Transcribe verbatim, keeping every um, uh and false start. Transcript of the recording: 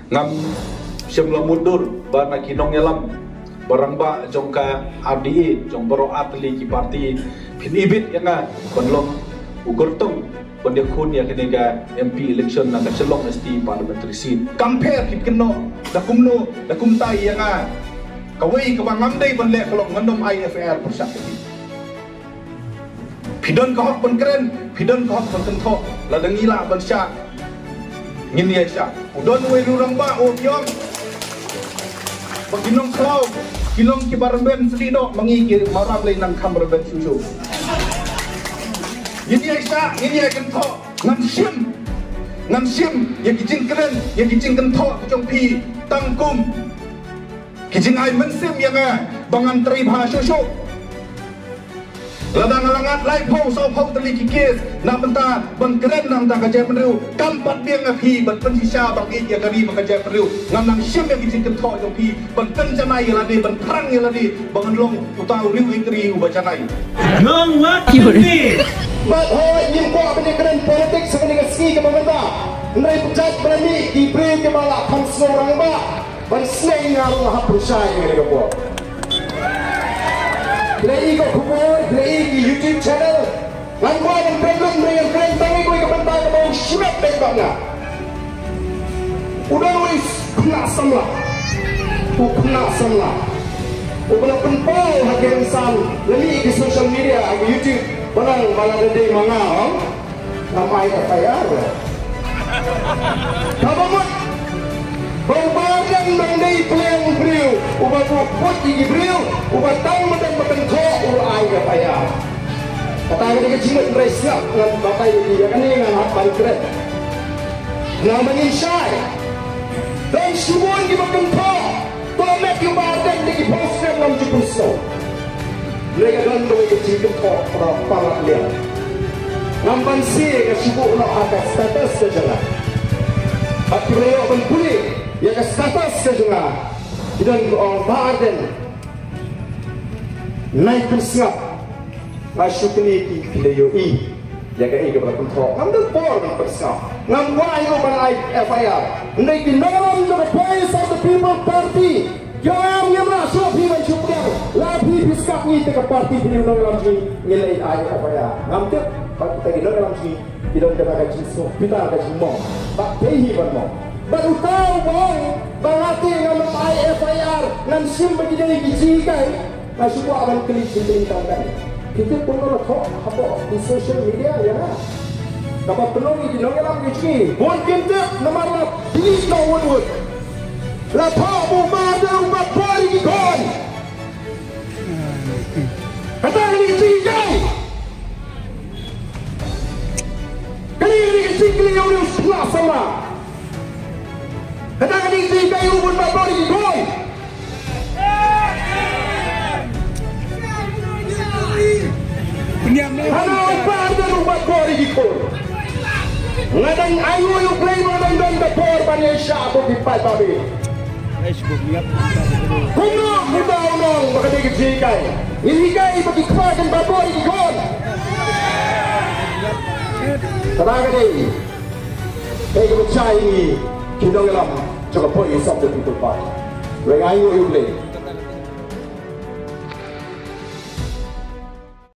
Ngam shym la mutdur ba na ki nongïalam ba rangbah jong ka R D A jong baroh artylli ki party phin ibit ïa nga ban long u kyrtong ban ïakhun ïa kane ka M P election na ka Shillong S T parliamentary seat. Kam pher phi kynnoh da kumno da kumtai ïa nga. Kawei kaba ngam dei ban leh ka long ngan ym ai F I R pyrshah ïa phi. Phi don ka hok ban kren, phi don ka hok ban kynthoh, lada ngi lah ban shah ngin ïa shah. U don uwei u rangbah u ong ba ki nongkhlaw ki long kiba rben sdih noh, ma ngi ki Mawram lei nang kham rben shuh shuh. Ngin ïa shah, ngin ïa kynthoh. Ngan shim, ngan shim ïa ki jingkren, ïa ki jingkynthoh ki jong phi tang kum ki jingai mynsiem ïa nga ba ngan trei bha shuh shuh. Lada nga la ngat laiphew sawphew tylli ki case na bynta ban kren na bynta ka jaitbynriew, kam pat biang ïa phi ban pynshisha ban ïeit ïa ka ri bad ka jaitbynriew. Ngan nang shim ïa ki jingkynthoh jong phi ban pynjanai ïa lade, ban phrang ïa lade ba ngan long uta u riewkynthei uba janai. Nongwat Khyndiat. Bad hooid ngim kwah ban ïakren politics ha kane ka sngi kaba mynta. Hynrei pyrshah ba la mih ki briew kiba la kham sngew rangbah ban sneng, nga ruh nga hap pyrshah ïa kane ka por. Phi la i ka khubor, phi la i ki YouTube channel. Ngan kwah ban kren lut, ngan kren tang ïa kawei ka bynta kaba u shimet beit bad nga. U don uwei u khynnah samla. U khynnah samla uba la pynpaw ha ki rynsan, la mih ha ki social media, ha ki YouTube, ba nang ba la dei ma nga, ong. Ngam ai F I R. Kaba mut ba u Bah Ardent dang dei pleng briew uba buh put ïa ki briew, uba tang ba dang ba kynthoh u la ai F I R. Kata ka dei ka jingmut, hynrei sngap, ngan batai ïa ki, ïa kane ngan hap ban kren. Nang ba ngin shai. Don shibun kiba kynthoh. To met ïa u Bah Ardent da ki post, ngam ju pynsngew. Hynrei ka don kawei ka jingkynthoh kaba palat liang. Ngam banse, ka shu buh noh ha ka status ka jong nga. Bad kiba la ïoh ban pule ïa ka status ka jong nga, ki don kiba ong, Bah Ardent, nai pynsngap. Nga shu kylli ki, phi la ïohi ïa kaei kaba la kynthoh? Ngam don por ban pynsngap. Ngam kwah ïa u ban ai F I R. Hynrei ki nongïalam jong ka Voice of the People Party, ki ong ngim lah shuh phi ban shu pdiang. Lada phi phi sngap ngi te ka party phi, nongïalam jong ngi, ngin leit ai F I R. Ngam tip ba kita ki nongïalam jong ngi ki don kata ka jingsngewbitar, ka jingmong. Bad phi hi ban mong. Bad uta uba ong ba nga te ngam ai F I R, ngan shim ba ki dei ki jinghikai. Nga shu kwah ban kylli jingkylli tang kane. Phi tip kumno la thoh hapoh ki social media ïa nga? Kaba pynlong ïa ki nongïalam ki jong ngi, bun kim tip namar la delete noh wut wut. La thoh ba u Bah Ardent u bat bor ïa ki khun. Kata ka dei ka jinghikai. Kane ka dei ka jingkylli ïa u, ïa u sla sama. Kata ka dei ka jinghikai, u bun ba bor ïa ki khun. Hana u Bah Ardent u bat bor ïa ki khun. Nga dang ainguh ïa U Blei ba nga dang don ka por ban ïaishah bad ki paidbah. Kumno kumta u nong ba ka dei ka jinghikai? Ngin hikai ba ki kpa kin bat bor ïa ki khun. Kata ka dei kaei kaba jia ïa ngi ki nongïalam jong ka Voice of the People Party. Nga ainguh ïa U Blei.